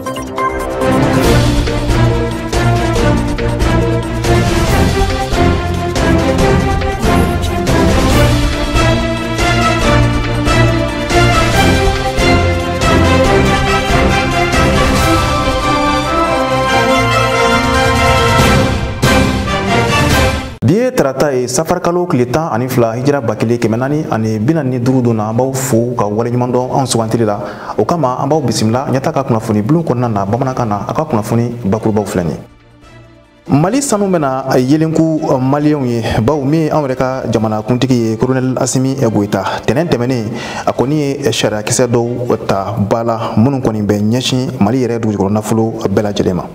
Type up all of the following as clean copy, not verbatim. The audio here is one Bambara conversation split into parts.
Bi ye tarata ye, safarikalo tile 12, hijira 1445 don na. An b'aw fo ka waleɲuman dɔn anw sugantili la. O kama, an b'aw bisimila ɲɛta ka kunnafoni bulon kɔnɔna na bamanankan na. A ka kunnafoni bakurubaw filɛ nin ye. Mali sanu bɛna yelenku maliyɛnw ye, bawo min anw yɛrɛ ka jamanakuntigi ye, Colonel Asimi Goyita, tɛnɛn tɛmɛnen, a kɔni ye sariyakisɛ dɔw ta ba la minnu kɔni bɛ ɲɛsin Mali yɛrɛ dugujukɔrɔ nafolo bɛɛ lajɛlen ma.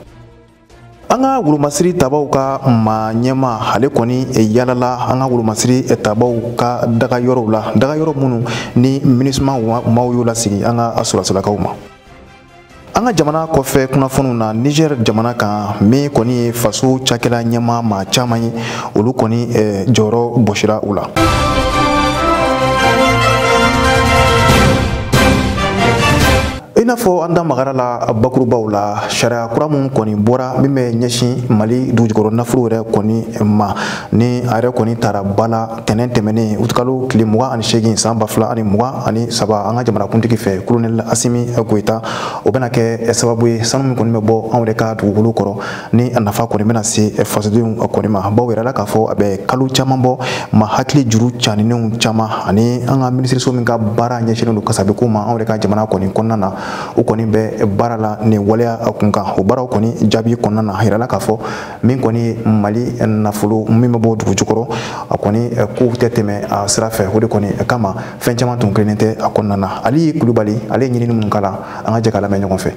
An ka wolomasiri tabaw ka maa ɲɛma, ale kɔni yalala an ka wolomasiri tabaw ka daga yɔrɔw la, daga yɔrɔ minnu ni MINUSMA maaw y'o lasigi an ka sɔrɔsilakaw ma. An ka jamana kɔfɛ kunnafoniw na, Niger jamana kan, min kɔni ye faso cakɛla ɲɛmaa maa caman ye, olu kɔni jɔyɔrɔ bɔsira u la. I n'a fɔ an da magara la bakurubaw la, sariya kura mun kɔni bɔra min bɛ ɲɛsin Mali dugujukɔrɔ nafolo yɛrɛ kɔni ma, ni a yɛrɛ kɔni taara ba la tɛnɛn tɛmɛnen, utukalo tile 28, san 2023, an ka jamanakuntigi fɛ, Colonel Asimi Goyita, o bɛna kɛ sababu ye sanu min kɔni bɛ bɔ anw yɛrɛ ka dugukolo kɔrɔ, ni a nafa kɔni bɛna se fasodenw kɔni ma. Bawo yɛrɛ la k'a fɔ a bɛ kalo caman bɔ, ma hakili juru caninenw caman ani an ka minisiriso min ka baara ɲɛsinnen don kasabiko ma anw yɛrɛ ka jamana kɔni kɔnɔna na, o kɔni bɛ baara la nin waleya kun kan. O baaraw kɔni jaabi kɔnɔna na, a yirala k'a fɔ min kɔni ye Mali nafolo min bɛ bɔ dugu jukɔrɔ, a kɔni kow tɛ tɛmɛ a sira fɛ. O de kɔni kama, fɛn caman tun kelennen tɛ a kɔnɔna na. Ali Kulubali, ale ye ɲinini minnu k'a la, an ka jɛ k'a lamɛn ɲɔgɔn fɛ.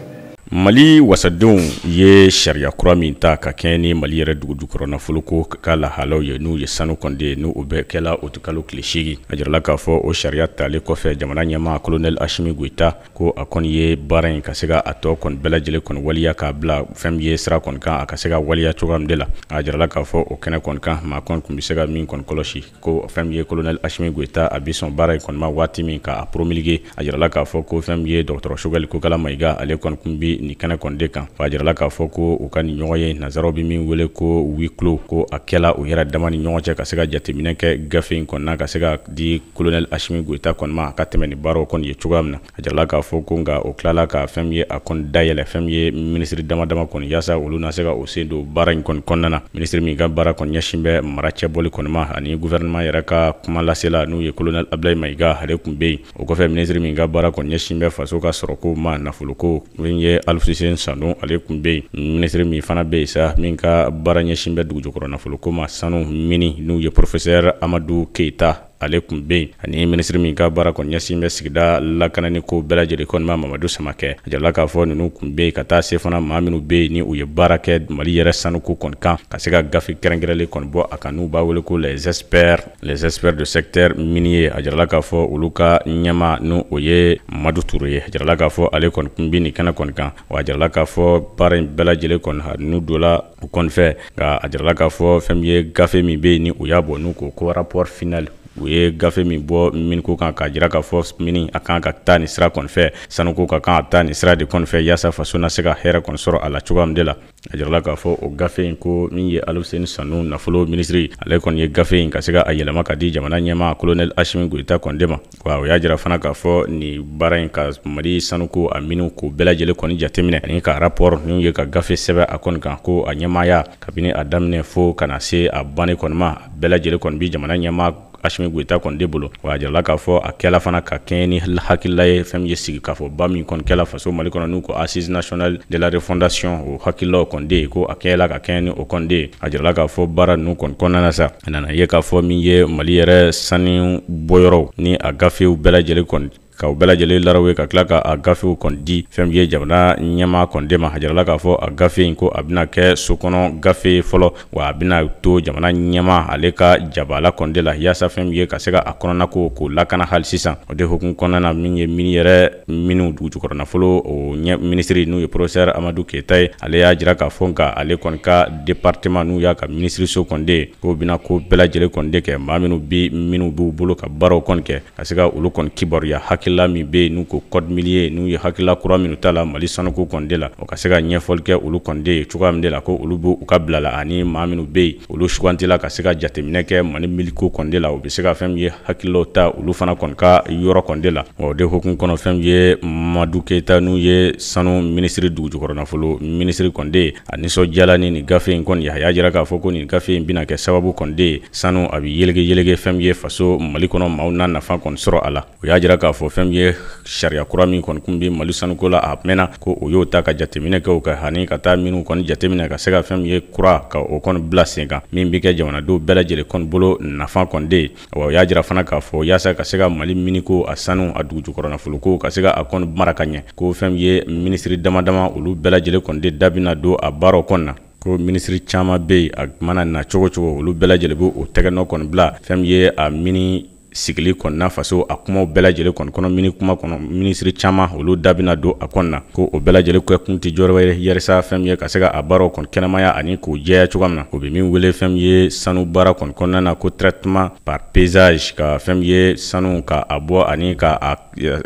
Mali wasadenw ye sariya kura min ta ka kɛɲɛ ni Mali yɛrɛ dugu jukɔrɔ nafoloko ka lahalaw ye, n'u ye sanu kɔnde, n'u o bɛ kɛla utukalo tile 8, a jirala k'a fɔ o sariya talen kɔfɛ, jamana ɲɛmaa Colonel Asimi Goyita ko a kɔni ye baara in ka se ka a tɔ kɔni bɛɛ lajɛlen kɔni waliya k'a bila fɛn min ye sira kɔni kan, a ka se ka waliya cogoya min de la. A jirala k'a fɔ o kɛnɛ kɔni kan, maa kɔni tun bɛ se ka min kɔni kɔlɔsi ko fɛn min ye Colonel Asimi Goyita, a bɛ sɔn baara in kɔni ma waati min k'a promulguer, a jirala k'a fɔ ko fɛn min ye dɔgɔtɔrɔ Choguel Kokala Mayiga, ale kɔni tun bɛ nin kɛnɛ kɔni de kan. A jirala k'a fɔ ko u ka nin ɲɔgɔn ye, nanzaraw bɛ min wele ko huis clos, ko a kɛla u yɛrɛ dama ni ɲɔgɔn cɛ ka se ka jateminɛ kɛ gafe in kɔnɔna, ka se ka di Colonel Asimi Goyita kɔni ma a ka tɛmɛ ni baaraw kɔni ye cogoya min na. A jirala k'a fɔ ko nka o tilala ka fɛn min ye a kɔni dayɛlɛ fɛn min ye minisiri dama dama kɔni, yaasa olu na se ka o sen don baara in kɔni kɔnɔna na. Minisiri min ka baara kɔni ɲɛsin bɛ mara cɛbɔli kɔni ma ani gouvernement yɛrɛ ka kuma lasela, n'u ye Colonel Abdoulaye Mayiga, ale tun bɛ yen. O kɔfɛ, minisiri min ka baara kɔni ɲɛsin bɛ faso ka sɔrɔko ma, nafoloko, min ye Alfousseyni Sanu, ale tun bɛ yen. Minisiri min fana bɛ yen sa, min ka baara ɲɛsin bɛ dugujukɔrɔ nafoloko ma, sanu mini, n'u ye professeur Amadu Keyita, ale tun bɛ yen, ani minisiri min ka baara kɔni ɲɛsin bɛ sigida lakanani ko bɛɛ lajɛlen kɔni ma, Mamadu Samakɛ. A jirala k'a fɔ ninnu tun bɛ yen, ka taa se fana maa minnu bɛ yen ni u ye baara kɛ Mali yɛrɛ sanuko kɔni kan, ka se ka gafe kɛrɛnkɛrɛnlen kɔni bɔ a kan, n'u b'a wele ko les experts de secteur minier. A jirala k'a fɔ olu ka ɲɛma, n'o o ye Madu Ture ye, a jirala k'a fɔ ale kɔni tun bɛ nin kɛnɛ kɔni kan. Wa a jirala k'a fɔ baara in bɛɛ lajɛlen kɔni n'u donna u kɔni fɛ, nka a jirala k'a fɔ fɛn min ye gafe min bɛ yen ni u y'a bɔ, n'u ko ko rapport final, u ye gafe min bɔ miniko kan k'a jira k'a fɔ mini a kan ka taa nin sira kɔni fɛ, sanuko ka kan ka taa nin sira de kɔni fɛ, yaasa faso na se ka hɛrɛ kɔni sɔrɔ a la cogoya min de la. A jirala k'a fɔ o gafe in ko min ye Alfousseyni Sanu, nafolo minisiri, ale kɔni ye gafe in ka se ka a yɛlɛma ka di jamana ɲɛmaa Colonel Asimi Goyita kɔni de ma. Wa o y'a jira fana k'a fɔ nin baara in ka Mali sanuko a miniw ko bɛɛ lajɛlen kɔni jateminɛ ani ka rapport n'u ye ka gafe sɛbɛn a kɔni kan, ko a ɲɛmaaya kabini a daminɛ fo ka na se a banni kɔni ma, a bɛɛ lajɛlen kɔni bi jamana ɲɛmaa Asimi Goyita kɔni de bolo. Wa a jirala k'a fɔ a kɛla fana ka kɛɲɛ ni hakilila ye, fɛn min ye sigi k'a fɔ ba min kɔni kɛla faso Mali kɔnɔ, n'u ko Assise nationale de la refondation, o hakililaw kɔni de ye ko a kɛla ka kɛɲɛ ni o kɔni de ye. A jirala k'a fɔ baara ninnu kɔni kɔnɔna na sa, a nana ye k'a fɔ min ye Mali yɛrɛ sanu bɔyɔrɔw ni a gafew bɛɛ lajɛlen kɔni ka u bɛɛ lajɛlen laraw ye, ka tila ka a gafew kɔni di fɛn min ye jamana ɲɛmaa kɔni de ma. A jirala k'a fɔ a gafe in ko a bɛna kɛ so kɔnɔ gafe fɔlɔ, wa a bɛna to jamana ɲɛmaa ale ka jabala kɔni de la, yaasa fɛn min ye ka se ka a kɔnɔna ko k'o lakana hali sisan. O de hukumu kɔnɔna na, min ye mini yɛrɛ minnu dugujukɔrɔ nafolo o ɲɛ minisiri, n'u ye professeur Amadu Keyita ye, ale y'a jira k'a fɔ nka ale kɔni ka département, n'u y'a ka minisiriso kɔni de ye, k'o bɛna ko bɛɛ lajɛlen kɔni de kɛ, maa minnu bi minnu b'u bolo ka baaraw kɔni kɛ, ka se ka olu kɔni kibaruya hakili hakilila min bɛ yen n'u ko code minier, n'u ye hakilila kura minnu ta la Mali sanuko kɔni de la, o ka se ka ɲɛfɔli kɛ olu kɔni de ye cogoya min de la, ko olu b'u ka bila la, ani maa minnu bɛ yen olu sugantila ka se ka jateminɛ kɛ Mali miliko kɔni de la, u bɛ se ka fɛn min ye hakililaw ta olu fana kɔni ka yɔrɔ kɔni de la. O de hukumu kɔnɔ, fɛn min ye Madu Keyita, n'u ye sanu minisiri, dugujukɔrɔ nafolo minisiri kɔni de ye, a nisɔndiyala ni nin gafe in kɔni ye. A y'a jira k'a fɔ ko nin gafe in bɛna kɛ sababu kɔni de ye, sanu a bɛ yelege yelege fɛn min ye faso Mali kɔnɔ, maaw n'a nafa kɔni sɔrɔ a la. O y'a jira k'a fɔ fɛn min ye sariya kura min kɔni kun bɛ Mali sanuko la a mɛnna, ko o y'o ta ka jateminɛ kɛ o kan, ani ka taa minnu kɔni jateminɛ ka se ka fɛn min ye kura ka o kɔni bila sen kan, min bɛ kɛ jamanadenw bɛɛ lajɛlen kɔni bolo nafa kɔni de ye. Wa o y'a jira fana k'a fɔ yaasa ka se ka Mali miniko, a sanu, a dugujukɔrɔ nafoloko ka se ka a kɔni mara ka ɲɛ, ko fɛn min ye minisiri dama dama, olu bɛɛ lajɛlen kɔni de da bɛna don a baaraw kɔni na, ko minisiri caman bɛ yen, a mana na cogo cogo, olu bɛɛ lajɛlen b'o o tɛgɛ nɔ kɔni bila fɛn min ye a mini sigili kɔnɔna faso a kumaw bɛɛ lajɛlen kɔni kɔnɔ. Mini kuma kɔnɔ, minisiri caman, olu da bɛna don a kɔnɔna na, ko o bɛɛ lajɛlen kɛ kun tɛ jɔyɔrɔ ye yɛrɛsa fɛn min ye ka se ka a baaraw kɔni kɛnɛmaya ani k'o jɛya cogoya min na. O bɛ min wele fɛn min ye sanu baara kɔni kɔnɔna na ko traitement par pesage, ka fɛn min ye sanu ka a bɔ ani ka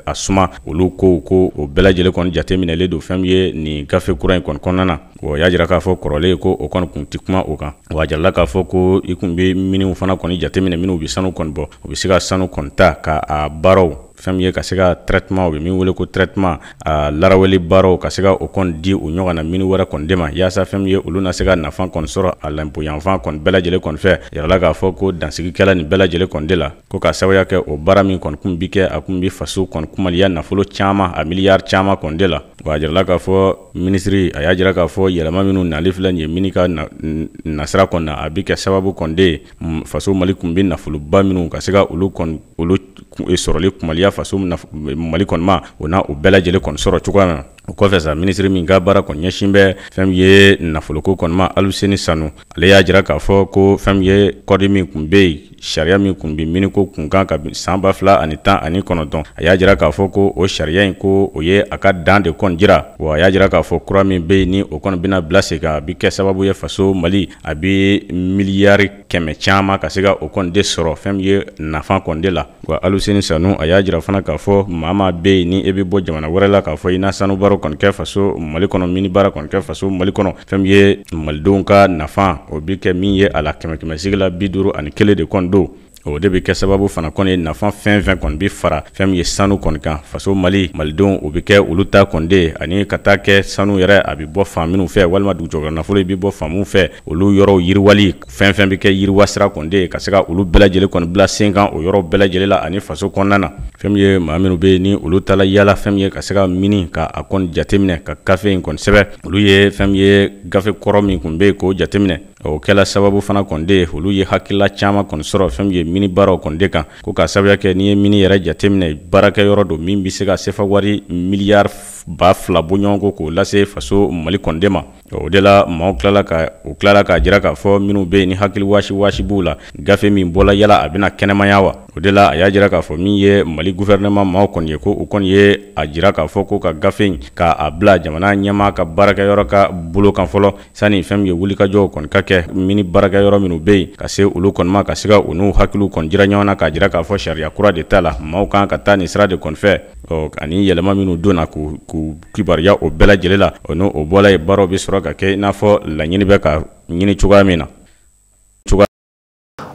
a suma, olu kow, ko o bɛɛ lajɛlen kɔni jateminɛlen don fɛn min ye nin gafe kura in kɔni kɔnɔna na. O y'a jira k'a fɔ kɔrɔlen ko o kɔni kun tɛ kuma o kan. Wa a jirala k'a fɔ ko i kun bɛ miniw fana kɔni jateminɛ, minnu bɛ sanu kɔni bɔ, u bɛ se ka sanu kɔni ta ka a baaraw, fɛn min ye ka se ka traitement, u bɛ min wele ko traitement, a laraweli baaraw, ka se ka o kɔni di u ɲɔgɔn na mini wɛrɛ kɔni de ma, yaasa fɛn min ye olu na se ka nafa kɔni sɔrɔ a lɛnpo yanfan kɔni bɛɛ lajɛlen kɔni fɛ. Yirala k'a fɔ ko dansigi kɛla nin bɛɛ lajɛlen kɔni de la, ko ka sababuya kɛ o baara min kɔni kun bi kɛ, a kun bi faso kɔni kumaliya nafolo caman, a miliyari caman kɔni de la. Wa a jirala k'a fɔ minisiri a y'a jira k'a fɔ yɛlɛma minnu nali filɛ nin ye mini ka nasira kɔni na, a bi kɛ sababu kɔni de ye faso Mali kun bi nafoloba minnu ka se ka olu kɔni olu sɔrɔli kumaliya faso Mali kɔni ma, o na o bɛɛ lajɛlen kɔni sɔrɔ cogoya min na. O kɔfɛ sa, minisiri min ka baara kɔni ɲɛsin bɛ fɛn min ye nafoloko kɔni ma, Aluseni Sanu, ale y'a jira k'a fɔ ko fɛn min ye code min kun bɛ yen, sariya min kun bɛ miniko kun kan ka san 2019, a y'a jira k'a fɔ ko o sariya in, ko o ye a ka dan de kɔni jira. Wa a y'a jira k'a fɔ kura min bɛ yen ni o kɔni bɛna bila sen kan, a bɛ kɛ sababu ye faso Mali a bɛ miliyari 100 caman ka se ka o kɔni de sɔrɔ fɛn min ye nafa kɔni de la. Wa Aluseni Sanu, a y'a jira fana k'a fɔ maa maa bɛ yen ni e bɛ bɔ jamana wɛrɛ la k'a fɔ i na sanu baaraw kɔni kɛ faso Mali kɔnɔ, mini baara kɔni kɛ faso Mali kɔnɔ, fɛn min ye malidenw ka nafa, o bɛ kɛ min ye a la kɛmɛ kɛmɛ sigi la 51 de kɔni don. O de bɛ kɛ sababu fana kɔni ye, nafa fɛn fɛn kɔni bɛ fara fɛn min ye sanu kɔni kan faso Mali, malidenw, o bɛ kɛ olu ta kɔni de ye, ani ka taa kɛ sanu yɛrɛ a bɛ bɔ fan minnu fɛ, walima dugujukɔrɔ nafolo bɛ bɔ fan minnu fɛ, olu yɔrɔw yiriwali, fɛn fɛn bɛ kɛ yiriwa sira kɔni de ye, ka se ka olu bɛɛ lajɛlen kɔni bila sen kan o yɔrɔ bɛɛ lajɛlen la ani faso kɔnɔna na. Fɛn min ye maa minnu bɛ yen ni olu taara yala fɛn min ye ka se ka mini ka a kɔni jateminɛ ka gafe in kɔni sɛbɛn, olu ye fɛn min ye gafe kɔrɔ min tun bɛ yen k'o jateminɛ, o kɛla sababu fana kɔni de ye olu ye hakilila caman kɔni sɔrɔ fɛn min ye mini baaraw kɔni de kan, ko ka sababuya kɛ n'i ye mini yɛrɛ jateminɛ, baarakɛ yɔrɔ don min bɛ se ka sefa wari miliyari 2000 bɔ ɲɔgɔn kɔ k'o lase faso Mali kɔni de ma. O de la maaw tilala ka o tilala k'a jira k'a fɔ minnu bɛ yen ni hakili waasi waasi b'u la, gafe min bɔla, yala a bɛna kɛnɛmaya wa? O de la a y'a jira k'a fɔ min ye Mali gouvernement maaw kɔni ye, ko u kɔni ye a jira k'a fɔ ko ka gafe in ka a bila jamana ɲɛmaa ka baarakɛyɔrɔ ka bolo kan fɔlɔ, sani fɛn min ye wulikajɔw kɔni ka kɛ mini baarakɛyɔrɔ minnu bɛ yen, ka se olu kɔni ma, ka se ka u n'u hakiliw kɔni jira ɲɔgɔn na, k'a jira k'a fɔ sariya kura de t'a la, maaw kan ka taa nin sira de kɔni fɛ, ɔ ani yɛlɛma minnu donna k'u kibaruya o bɛɛ lajɛlen la. O n'o o bɔla yen, baaraw bɛ sɔrɔ ka kɛ i n'a fɔ laɲini bɛ ka ɲini cogoya min na.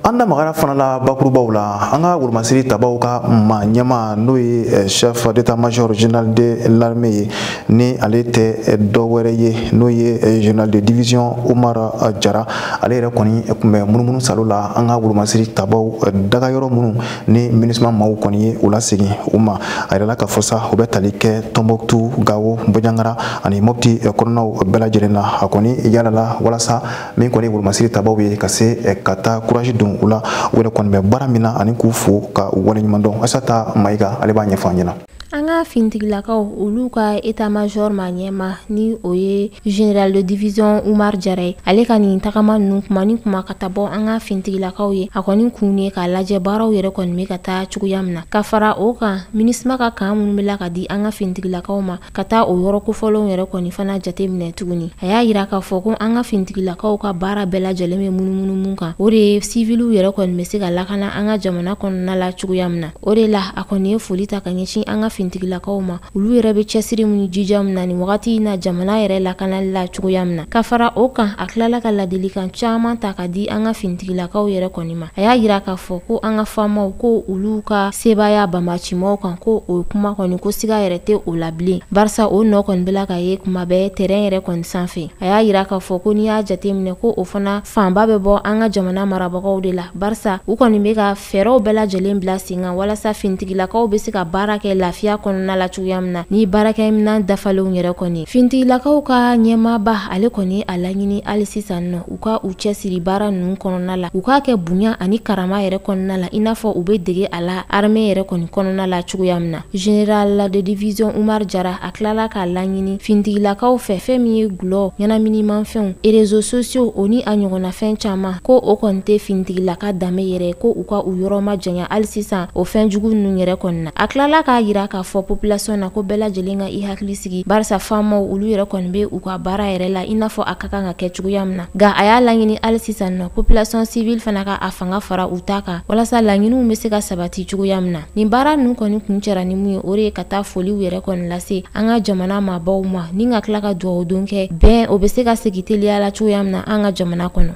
An da magara fana la bakurubaw la, an ka wolomasiri tabaw ka maa ɲɛma, n'o ye chef d'état-major général de l'armée ye, ni ale tɛ dɔ wɛrɛ ye, n'o ye général de division Omar Jara, ale yɛrɛ kɔni tun bɛ munumunu salo la an ka wolomasiri tabaw dagayɔrɔ minnu ni MINUSMA maaw kɔni ye u lasegin u ma. A yɛrɛ la k'a fɔ sa, u bɛ tali kɛ Tɔnbɔkutu, Gawo, Bɔjangara ani Mopti kɔnɔnaw bɛɛ lajɛlen na. A kɔni yalala walasa min kɔni ye wolomasiri tabaw ye, ka se ka taa courage don u la, u yɛrɛ kɔni bɛ baara min na, ani k'u fo ka u waleɲuman dɔn. Asata Mayiga, ale b'a ɲɛfɔ an ɲɛna. An ka An ka fintigilakaw olu ka état-major ma ɲɛma, ni o ye général de division Umar Jara ye, ale ka nin tagama ninnu kuma ni kuma ka taa bɔ an ka fintigilakaw ye, a kɔni kun ye k'a lajɛ baaraw yɛrɛ kɔni bɛ ka taa cogoya min na. Ka fara o kan, MINUSMA ka kan minnu bɛ la ka di an ka fintigilakaw ma, ka taa o yɔrɔ kofɔlenw yɛrɛ kɔni fana jateminɛ tuguni. A y'a yira k'a fɔ ko an ka fintigilakaw ka baara bɛɛ lajɛlen bɛ munumunu mun kan, o de ye siviliw yɛrɛ kɔni bɛ se ka lakana an ka jamana kɔnɔna la cogoya min na. O de la a kɔni ye foli ta ka ɲɛsin an ka fintigilakaw ma, olu yɛrɛ bɛ cɛsiri min jija min na nin wagati in na jamana yɛrɛ lakanali la cogoya min na. Ka fara o kan, a tilala ka ladilikan caman ta ka di an ka fintigilakaw yɛrɛ kɔni ma. A y'a yira k'a fɔ ko an ka faamaw ko olu ka sebaaya banbaancimaw kan, ko o kuma kɔni ko siga yɛrɛ tɛ o la bilen, barisa o nɔ kɔni bɛ ka ye kuma bɛɛ terrain yɛrɛ kɔni sanfɛ. A y'a yira k'a fɔ ko n'i y'a jateminɛ ko o fana fanba bɛ bɔ an ka jamana marabagaw de la, barisa u kɔni bɛ ka fɛɛrɛw bɛɛ lajɛlen bila sen kan walasa fintigilakaw bɛ se ka baara kɛ lafiya kɔnɔna la cogoya min na ni baarakɛminɛn dafalenw yɛrɛ kɔni. Fintigilakaw ka ɲɛmaaba ale kɔni a laɲini hali sisan nɔ u ka u cɛsiri baara ninnu kɔnɔna la, u k'a kɛ bonya ani karama yɛrɛ kɔnɔna la, i n'a fɔ u bɛ dege a la armée yɛrɛ kɔni kɔnɔna la cogoya min na. Général de division Umar Jara a tilala k'a laɲini fintigilakaw fɛ, fɛn min ye gulɔ, ɲɛnaminimafɛnw, réseaux sociaux o ni a ɲɔgɔnnafɛn caman, ko o kɔni tɛ fintigilaka danbe yɛrɛ, ko u ka u yɔrɔ ma janya hali sisan o fɛn jugu ninnu yɛrɛ kɔni na. A tilala k'a yira k'a fɔ population na ko bɛɛ lajɛlen ka i hakili sigi, barisa faamaw olu yɛrɛ kɔni bɛ u ka baara yɛrɛ la i n'a fɔ a ka kan ka kɛ cogoya min na. Nka a y'a laɲini hali sisan nɔ population civile fana ka a fanga fara u ta kan walasa laɲiniw bɛ se ka sabati cogoya min na. Nin baara ninnu kɔni kun cɛra ni mun ye, o de ye ka taa foliw yɛrɛ kɔni lase an ka jamana maabaw ma, ni ka tila ka dugawu don kɛ bɛn o bɛ se ka segin teliya la cogoya min na an ka jamana kɔnɔ.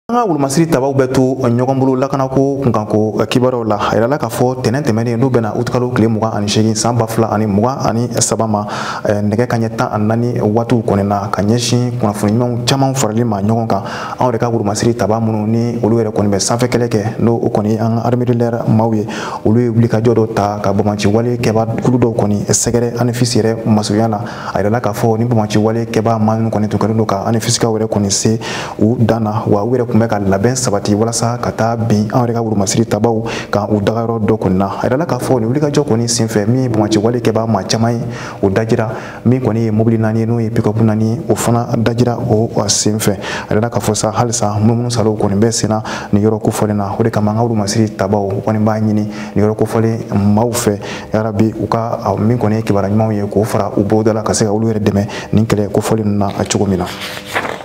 An ka wolomasiri tabaw bɛ to ɲɔgɔn bolo lakanako kunkanko kibaruyaw la. A yirala k'a fɔ tɛnɛn tɛmɛnen n'u bɛna utikalo tile 28 san 2023 ma, nɛgɛ kanɲɛ 14 waatiw kɔni na, ka ɲɛsin kunnafoni ɲumanw caman farali ma ɲɔgɔn kan. Anw yɛrɛ ka wolomasiri taba minnu ni olu yɛrɛ kɔni bɛ sanfɛ kɛlɛ kɛ, n'o o kɔni an ka armée de l'air maaw ye, olu ye wulikajɔ dɔ ta ka banbaanci wale kɛba kulu dɔw kɔni sɛgɛrɛ Anefis yɛrɛ masurunya la. A yirala k'a fɔ ni banbaanci wale kɛba maa minnu kɔni tun kɛlen don ka Anefisikaw yɛrɛ kɔni se u dan na, wa u yɛrɛ kun bɛ ka labɛn sabati walasa ka taa bin anw yɛrɛ ka wolomasiri tabaw kan u dagayɔrɔ dɔ kɔni na. A yirala k'a fɔ nin wulikajɔ kɔni senfɛ, min ye banbaanci wale kɛba maa caman ye o dajira, min kɔni ye mobili 4 ye n'o ye pick-up 4 ye, o fana dajira o senfɛ. A yirala k'a fɔ sa halisa munumunu salow kɔni bɛ senna nin yɔrɔ kofɔlen na. O de kama an ka wolomasiri tabaw kɔni b'a ɲini nin yɔrɔ kofɔlen maaw fɛ, yarabi u ka min kɔni ye kibaruya ɲumanw ye k'o fara u boloda la ka se ka olu yɛrɛ dɛmɛ nin kɛlɛ kofɔlen ninnu na cogo min na.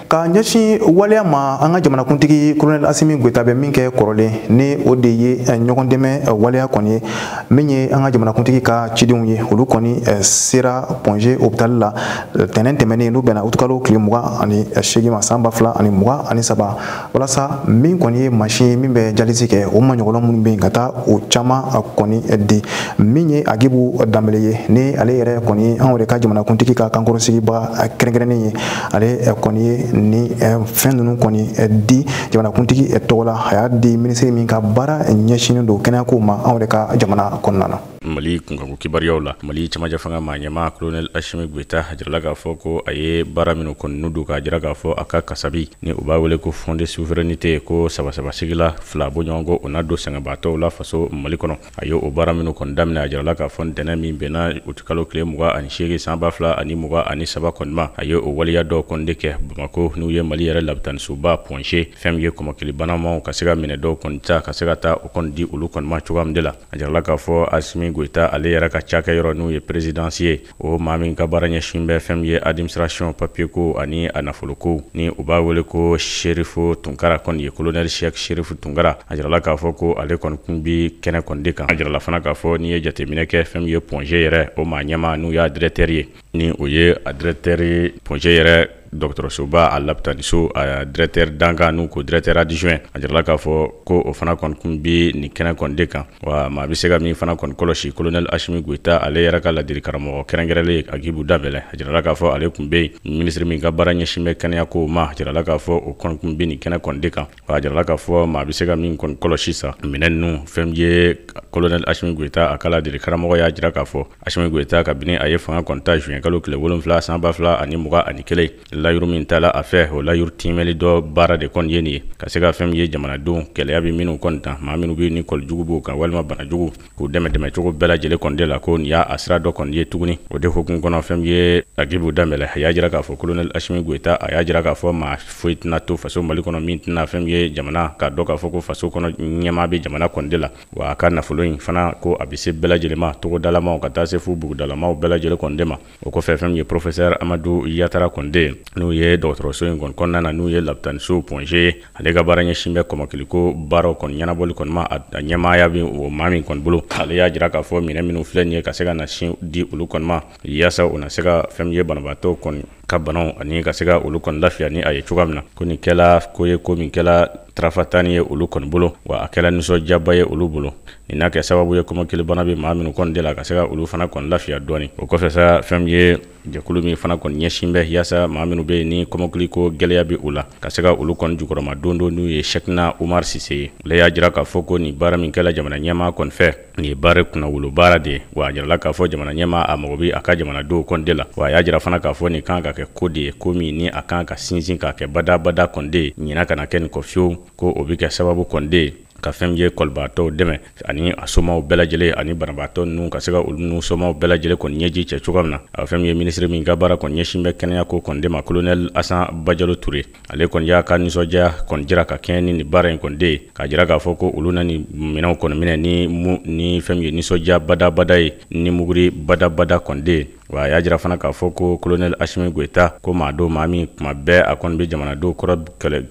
Ka ɲɛsin waleya ma, an ka jamanakuntigi colonel Assimi Goïta bɛ min kɛ kɔrɔlen, ni o de ye ɲɔgɔn dɛmɛ waleya kɔni ye, min ye an ka jamanakuntigi ka cidenw ye, olu kɔni sera Point G hôpital la tɛnɛn tɛmɛnen n'u bɛnna utikalo tile 28 ma san 2023, walasa min kɔni ye mansin ye min bɛ dialyse kɛ, o maɲɔgɔnlɔ minnu bɛ yen ka taa o caman kɔni di. Min ye Agibu Danbele ye, ni ale yɛrɛ kɔni anw yɛrɛ ka jamanakuntigi ka kankɔrɔsigiba kɛrɛnkɛrɛnnen ye, ale kɔni ye ni fɛn ninnu kɔni di jamanakuntigi tɔgɔ la. A y'a di minisiri min ka baara ɲɛsinnen don kɛnɛyako ma anw yɛrɛ ka jamana kɔnɔna na. Mali kunkanko kibaruyaw la, Mali camancɛ fanga maa ɲɛmaa colonel Assimi Goïta a jirala k'a fɔ ko a ye baara minnu kɔni don, k'a jira k'a fɔ a ka kasabi ni u b'a wele ko fond de souveraineté, ko saba-saba sigila fila bɔɲɔgɔnko o n'a don sɛgɛnbaatɔw la faso Mali kɔnɔ. A ye o baara minnu kɔni daminɛ, a jirala k'a fɔ ntɛnɛn min bɛnna utikalo tile 28 san 2023 kɔni ma, a ye o waleya dɔw kɔni de kɛ Bamakɔ, n'u ye Mali yɛrɛ labitanisoba Point G, fɛn min ye kɔmɔkili banamaw ka se ka minɛ dɔw kɔni ta ka se ka taa o kɔni di olu kɔni ma cogoya min de la. A jirala k'a fɔ Assimi Goïta ale yɛrɛ ka cakɛyɔrɔ n'u ye présidence ye, o maa min ka baara ɲɛsin bɛ fɛn min ye administration papier ko ani a nafolo ko, ni u b'a wele ko Sherifu Tunkara kɔni ye, colonel Cheikh Sherifu Tunkara, a jirala k'a fɔ ko ale kɔni kun bi kɛnɛ kɔni de kan. A jirala fana k'a fɔ n'i ye jateminɛ kɛ, fɛn min ye Point G yɛrɛ o maa ɲɛmaa n'u y'a directeur ye, ni o ye a directeur Point G yɛrɛ dɔgɔtɔrɔsoba a labitaniso a directeur dankan n'u ko directeur adjoint, a jirala k'a fɔ ko o fana kɔni kun bi nin kɛnɛ kɔni de kan. Wa maa bɛ se ka min fana kɔni kɔlɔsi, colonel Assimi Goïta ale yɛrɛ ka ladili karamɔgɔ kɛrɛnkɛrɛnlen Agibu Danbɛlɛ, a jirala k'a fɔ ale kun bɛ yen. Minisiri min ka baara ɲɛsin bɛ kɛnɛya kow ma, a jirala k'a fɔ o kɔni kun bɛ nin kɛnɛ kɔni de kan. Wa a jirala k'a fɔ maa bɛ se ka min kɔni kɔlɔsi sa minɛn ninnu, fɛn ye colonel Assimi Goïta a ka ladili karamɔgɔ y'a jira k'a fɔ Assimi Goïta kabini a ye fanga kɔni ta juin kalo tile 7 san 2021 layiru min tala a fɛ o layiru timɛli dɔ baara de kɔni ye nin ye ka se ka fɛn min ye jamanadenw gɛlɛya bɛ minnu kɔni ta maa minnu bɛ ni kɔlijugu b'u kan walima banajugu k'u dɛmɛ dɛmɛcogo bɛɛ lajɛlen kɔni de la ko nin y'a sira dɔ kɔni ye tuguni o de hukumu kɔnɔ fɛn min ye Agibu Danbɛlɛ a y'a jira k'a fɔ colonel Asimi Goyita a y'a jira k'a fɔ maa foyi tɛna to faso Mali kɔnɔ min tɛna fɛn min ye jamana k'a dɔn k'a fɔ ko faso kɔnɔ ɲɛmaa bɛ jamana kɔni de la wa a ka nafolo in fana ko a bɛ se bɛɛ lajɛlen ma togodalamaw ka taa se fo bugudalamaw bɛɛ lajɛlen kɔni de ma o kɔfɛ fɛn min ye professeur Amadu Yatara Kɔnde n'o ye dɔgɔtɔrɔso in kɔni kɔnɔna na n'u ye lapitaniso Point G ye ale ka baara ɲɛsin bɛ kɔmɔkiliko baaraw kɔni ɲɛnabɔli kɔni ma a ɲɛmaaya bɛ o maa min kɔni bolo ale y'a jira k'a fɔ minɛn minnu filɛ nin ye ka se ka na sin di olu kɔni ma yaasa u na se ka fɛn min ye banabaatɔ kɔni ka banaw ani ka se ka olu kɔni lafiya ni a ye cogoya min na ko nin kɛla ko ye ko min kɛla tarafatani ye olu kɔni bolo wa a kɛla nisɔndiyaba ye olu bolo nin n'a kɛ sababu ye kɔmɔkilibana bɛ maa minnu kɔni de la ka se ka olu fana kɔni lafiya dɔɔni o kɔfɛ sa fɛn min ye jɛkulu min fana kɔni ɲɛsin bɛ yaasa maa minnu bɛ yen ni kɔmɔkili ko gɛlɛya bɛ u la ka se ka olu kɔni jukɔrɔma don don n'u ye Sɛkina Umar Sise ye ale y'a jira k'a fɔ ko nin baara min kɛla jamana ɲɛmaa kɔni fɛ nin ye baara kunnawolo baara de ye wa a jirala k'a fɔ jamana ɲɛmaa a mago bɛ a ka jamanadenw kɔni de la wa a y'a jira fana k'a fɔ nin kan ka kɛ ko de ye ko min ni a kan ka sinsin k'a kɛ badabada kɔni de ye ɲinan kana kɛ nin kɔ fiyewu ko o bɛ kɛ sababu kɔni de ye ka fɛn min ye kɔlibaatɔw dɛmɛ ani a somaw bɛɛ lajɛlen ani banabaatɔ ninnu ka se ka olu n'u somaw bɛɛ lajɛlen kɔni ɲɛji cɛ cogoya min na a fɛn min ye minisiri min ka baara kɔni ɲɛsin bɛ kɛnɛya ko kɔni de ma colonel Asan Bajalo Ture ale kɔni y'a ka nisɔndiya kɔni jira ka kɛɲɛ ni nin baara in kɔni de ye k'a jira k'a fɔ ko olu na nin minɛnw kɔni minɛ ni fɛn min ye nisɔndiya badabada ye ni muguri badabada kɔni de ye wa a y'a jira fana k'a fɔ ko colonel Asimi Goyita ko maa don maa min kuma bɛɛ a kɔni bɛ jamanadenw kɔrɔ kɛlɛ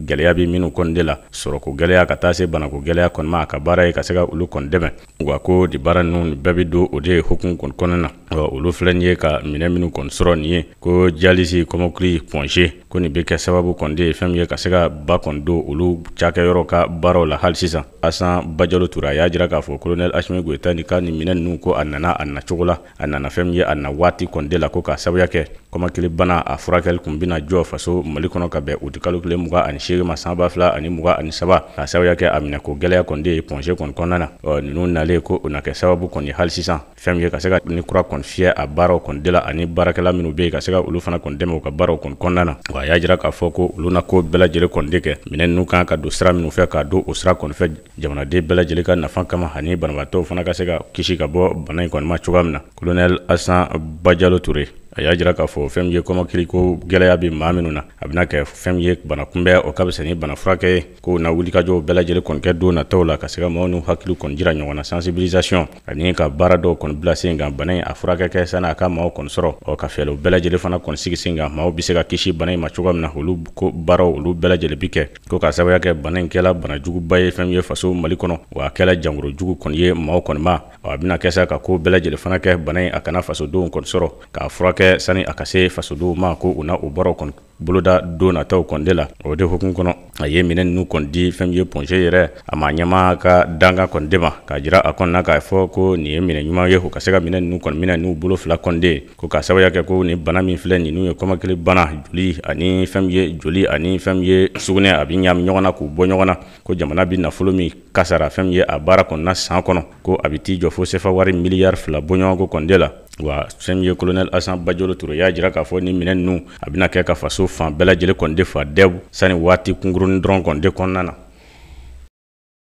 gɛlɛya bɛ minnu kɔni de la sɔrɔko gɛlɛya ka taa se banako gɛlɛya kɔni ma a ka baara ye ka se ka olu kɔni dɛmɛ wa ko di baara ninnu bɛɛ bɛ don o de hukumu kɔni kɔnɔna na olu filɛ nin ye ka minɛn minnu kɔni sɔrɔ nin ye ko dialyse kɔmɔkili Point G ko nin bɛ kɛ sababu kɔni de ye fɛn min ye ka se ka ba kɔni don olu cakɛyɔrɔ ka baaraw la hali sisan Asan Bajalo Ture a y'a jira k'a fɔ colonel Asimi Goyita ni ka nin minɛn ninnu ko a nana a nacogo la a nana fɛn min ye a na waati kɔni de la ko k'a sababuya kɛ kɔmɔkili bana a furakɛli kun bɛna jɔ faso Mali kɔnɔ ka bɛn utikalo tile 28 ma san 2023 k'a sababuya kɛ a minɛ ko gɛlɛya kɔni de ye Point G kɔni kɔnɔna na ɔ ninnu nalen ko o na kɛ sababu kɔni hali sisan fɛn min ye ka se ka ni kura kɔni fiyɛ a baaraw kɔni de la ani baarakɛla minnu bɛ yen ka se ka olu fana kɔni dɛmɛ u ka baaraw kɔni kɔnɔna na wa a y'a jira k'a fɔ ko olu na ko bɛɛ lajɛlen kɔni de kɛ minɛn ninnu kan ka don sira minnu fɛ k'a don o sira kɔni fɛ jamanaden bɛɛ lajɛlen ka nafa kama ani banabaatɔw fana ka se ka kisi ka bɔ bana in kɔni ma cogoya min na colonel Asan Bajalo Ture a y'a jira k'a fɔ fɛn min ye kɔmɔkili ko gɛlɛya bɛ maa minnu na a bɛna kɛ fɛn min ye bana kunbɛn o ka fisa ni bana furakɛ ye k'o na wulikajɔw bɛɛ lajɛlen kɔni kɛ don nataw la ka se ka maaw n'u hakili kɔni jira ɲɔgɔn na sensibilisation ani ka baara dɔw kɔni bila sen kan bana in a furakɛ kɛ sani a ka maaw kɔni sɔrɔ ɔ ka fɛɛrɛw bɛɛ lajɛlen fana kɔni sigi sen kan maaw bɛ se ka kisi bana in ma cogoya min na olu ko baaraw olu bɛɛ lajɛlen bi kɛ ko k'a sababuya kɛ bana in kɛla bana juguba ye fɛn min ye faso Mali kɔnɔ wa a kɛla jangoro jugu kɔni ye maaw kɔni ma a bɛna kɛ sa ka ko bɛɛ lajɛlen fana kɛ bana in a kana fasodenw kɔni sɔrɔ k'a furakɛ sani a ka se fasodenw ma ko u na o baaraw kɔni boloda don nataw kɔni de la o de hukumu kɔnɔ a ye minɛn ninnu kɔni di fɛn min ye Point G yɛrɛ a ma ɲɛmaa ka dankan kɔni de ma k'a jira a kɔni na k'a fɔ ko nin ye minɛn ɲuman ye u ka se ka minɛn ninnu kɔni minɛ n'u bolo fila kɔni de ye ko k'a sababuya kɛ ko nin bana min filɛ ninnu ye kɔmɔkili bana joli ani fɛn min ye joli ani fɛn min ye sugunɛ a bɛ ɲagami ɲɔgɔn na k'u bɔ ɲɔgɔn na ko jamana bɛ nafolo min kasara fɛn min ye a baara kɔnɔna san kɔnɔ ko a bɛ t'i jɔ fo sefa wari miliyari 2 bɔɲɔgɔnko kɔni de la wa fɛn min ye colonel Asan Bajalo Ture y'a jira k'a fɔ ni minɛn ninnu a bɛna kɛ ka faso fan bɛɛ lajɛlen kɔni de fa dɛbu sani waati kunkurunin dɔrɔn kɔni de kɔnɔna na.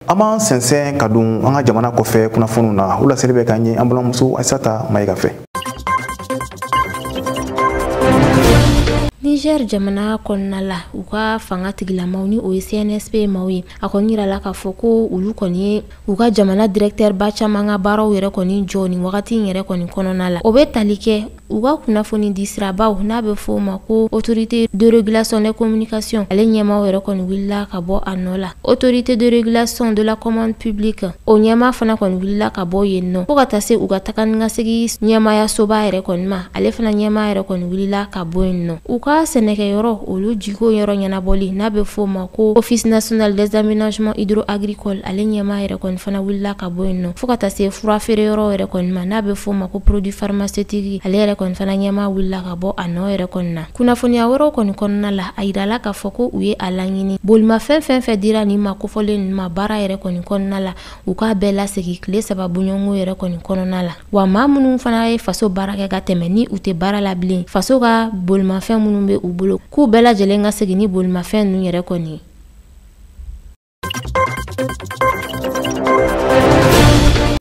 An b'an sɛnsɛn ka don an ka jamana kɔfɛ kunnafoniw na o laseli bɛ ka ɲɛ an balimamuso Ayisata Mayiga fɛ. Niger jamana kɔnɔna la u ka fanga tigilamaw ni o ye CNSP maaw ye a kɔni yirala k'a fɔ ko olu kɔni ye u ka jamana directeur ba caman ka baaraw yɛrɛ kɔni jɔ nin wagati in yɛrɛ kɔni kɔnɔna la o bɛ tali kɛ u ka kunnafoni di sirabaw n'a bɛ fɔ o ma ko autorité de régulation des communications ale ɲɛmaaw yɛrɛ kɔni wulila ka bɔ a nɔ la autorité de régulation de la commande publique o ɲɛmaa fana kɔni wulila ka bɔ yen nɔ fo ka taa se u ka taga ni ka segin ɲɛmaayasoba yɛrɛ kɔni ma ale fana ɲɛmaa yɛrɛ kɔni wulila ka bɔ yen nɔ u ka ka sɛnɛkɛyɔrɔ olu jiko yɔrɔ ɲɛnabɔli n'a bɛ fɔ o ma ko Office national des aménagements hydro-agricoles, ale ɲɛmaa yɛrɛ kɔni fana wulila ka bɔ yen nɔ, fo ka taa se fura feere yɔrɔ yɛrɛ kɔni ma n'a bɛ fɔ o ma ko produit pharmaceutique, ale yɛrɛ kɔni fana ɲɛmaa wulila ka bɔ a nɔ yɛrɛ kɔni na. Kunnafoniya wɛrɛw kɔni kɔnɔna la, a yirala k'a fɔ ko u ye a laɲini bolimafɛn fɛn fɛn dira nin ma kofɔlen ninnu ma baara yɛrɛ kɔni kɔnɔna la, u k'a bɛɛ lasegin tile 3 bɔɲɔgɔnko yɛrɛ kɔni kɔnɔna la. Wa maa minnu fana ye faso baara kɛ ka tɛmɛ ni u tɛ baara la bilen, faso ka bolimafɛn minnu bɛ u bolo, k'u bɛɛ lajɛlen ka segin ni bolimafɛn ninnu yɛrɛ kɔni ye.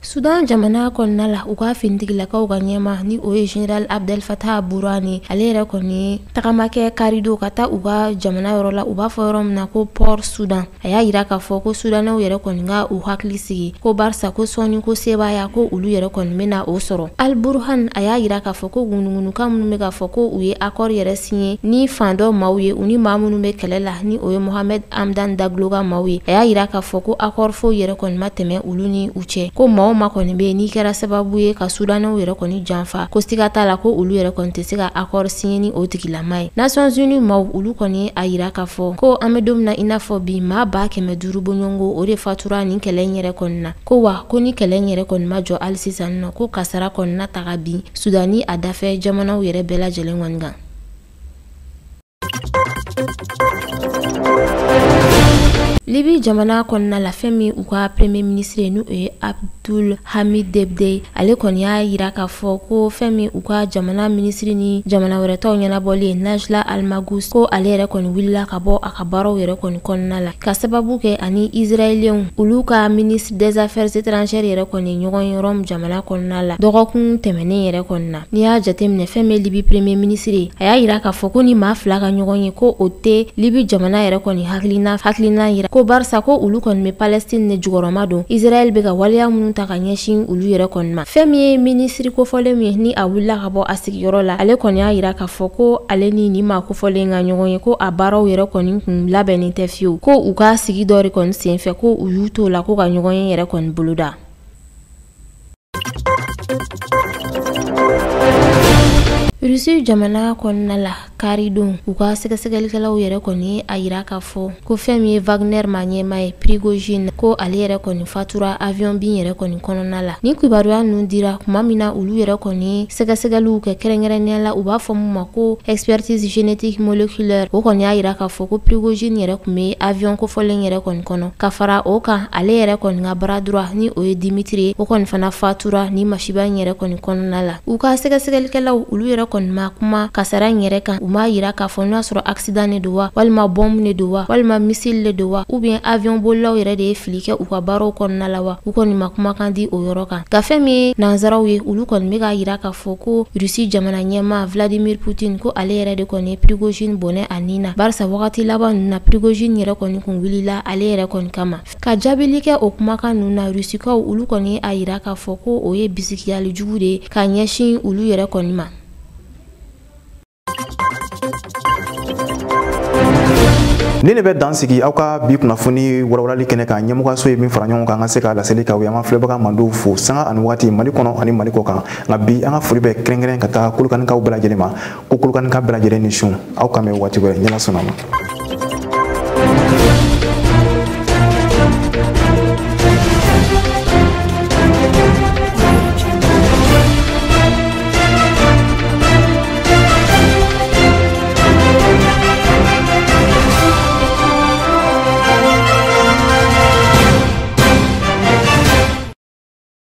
Sudan jamana kɔnɔna la, u ka finitigilakaw ka ɲɛma ni o ye Général Abdel Fattah Burhani, ale yɛrɛ kɔni tagama kɛ karido ka taa u ka jamana yɔrɔ la, u b'a fɔ yɔrɔ min na ko Port Sudan. A y'a yira k'a fɔ ko Sudanɛw yɛrɛ kɔni ka u hakili sigi, ko barisa ko sɔnni ko sebaaya ko olu yɛrɛ kɔni bɛna o sɔrɔ. Al Burhan a y'a yira k'a fɔ ko ŋunuŋunukan minnu bɛ k'a fɔ ko u ye accord yɛrɛ signé ni fan dɔ maaw ye, u ni maa minnu bɛ kɛlɛ la ni o ye Mohamed Hamdan Daglo ka maaw ye, a y'a yira k'a fɔ ko accord foyi yɛrɛ kɔni ma tɛmɛ olu ni u cɛ, ko maaw ma kɔni bɛ n'i kɛra sababu ye ka Sudanɛw yɛrɛ kɔni janfa, ko siga t'a la ko olu yɛrɛ kɔni tɛ se ka accord signé ni o tigilama ye. Nations Unies maaw olu kɔni a yira k'a fɔ ko an bɛ don min na i n'a fɔ bi, maa 500 bɔɲɔgɔnko o de fatura nin kɛlɛ in yɛrɛ kɔni na, ko wa ko ni kɛlɛ in yɛrɛ kɔni ma jɔ hali sisan nɔ, ko kasara kɔni na taga bin Sudan ni a dafɛ jamanaw yɛrɛ bɛɛ lajɛlen kɔni kan. Libi jamana kɔnɔna la, fɛn min u ka premier ministre n'o ye Abdul Hamid Debde, ale kɔni y'a yira k'a fɔ ko fɛn min u ka jamana ministre ni jamana wɛrɛ tɔw ɲɛnabɔli Najla Almagus, ko ale yɛrɛ kɔni wulila ka bɔ a ka baaraw yɛrɛ kɔni kɔnɔna la, ka sababu kɛ ani Israéliens olu ka ministre des affaires étrangères yɛrɛ kɔni ɲɔgɔn yɔrɔ jamana kɔnɔna la dɔgɔkun tɛmɛnen yɛrɛ kɔni na. N'i y'a jateminɛ fɛn min Libi premier ministre, a y'a yira k'a fɔ ko ni maa fila ka ɲɔgɔn ye ko o tɛ Libi jamana yɛrɛ kɔni hakilina yira, ko barisa ko olu kɔni bɛ Palestine ne jukɔrɔma don, Israël bɛ ka waleya minnu ta ka ɲɛsin olu yɛrɛ kɔni ma. Fɛn min ye minisiri kofɔlen min ye ni a wulila ka bɔ a sigiyɔrɔ la, ale kɔni y'a yira k'a fɔ ko ale ni nin maa kofɔlen ka ɲɔgɔn ye, ko a baaraw yɛrɛ kɔni kun labɛnnen tɛ fiyewu, ko u ka sigi dɔ de kɔni senfɛ ko u y'u t'o la ko ka ɲɔgɔn ye yɛrɛ kɔni boloda. Russie jamana kɔnɔna la, karidon u ka sɛgɛsɛgɛlikɛlaw yɛrɛ kɔni a yira k'a fɔ ko fɛn min ye Wagner ma ɲɛmaa ye Prigojine, ko ale yɛrɛ kɔni fatura avion bin yɛrɛ kɔni kɔnɔna la. Nin kibaruya ninnu dira tuma min na olu yɛrɛ kɔni sɛgɛsɛgɛliw kɛ kɛrɛnkɛrɛnnenya la, u b'a fɔ mun ma ko expertise génétique moléculaire, o kɔni y'a yira k'a fɔ ko Prigojine yɛrɛ tun bɛ avion kofɔlen yɛrɛ kɔni kɔnɔ. Ka fara o kan, ale yɛrɛ kɔni ka bras droit ni o ye Dimitri ye, o kɔni fana fatura ni masiba in yɛrɛ kɔni kɔnɔna la. U ka sɛgɛsɛgɛlikɛlaw olu yɛrɛ kɔni ma kuma kasara in yɛrɛ kan, u m'a yira k'a fɔ n'a sɔrɔ accident de don wa, walima bombe de don wa, walima missile de don wa, ou bien avion bolilaw yɛrɛ de ye fili kɛ u ka baaraw kɔnɔna la wa, u kɔni ma kumakan di o yɔrɔ kan. Nka fɛn min ye nanzaraw ye, olu kɔni bɛ k'a yira k'a fɔ ko Russie jamana ɲɛmaa Vladimir Poutine, ko ale yɛrɛ de kɔni ye Prigojine bɔnɛ a nin na, barisa wagati laban ninnu na Prigojine yɛrɛ kɔni kun wulila ale yɛrɛ kɔni kama. Ka jaabili kɛ o kumakan ninnu na, Russikaw olu kɔni a yira k'a fɔ ko o ye bisigiyali jugu de ye ka ɲɛsin olu yɛrɛ kɔni ma. Ni ne bɛ dan sigi aw ka bi kunnafoni walawalali kɛnɛ kan, ɲɛmɔgɔso ye min fara ɲɔgɔn kan an ka se ka laseli k'aw ye. An filɛbaga mandiw fo sanga ani waati Mali kɔnɔ ani Mali kɔ kan. Nka bi an ka foli bɛ kɛrɛnkɛrɛn ka taa Kolokanikaw bɛɛ lajɛlen ma, ko Kolokanika bɛɛ lajɛlen ni su. Aw kan bɛn waati wɛrɛ, ɲɛla sɔnna ma.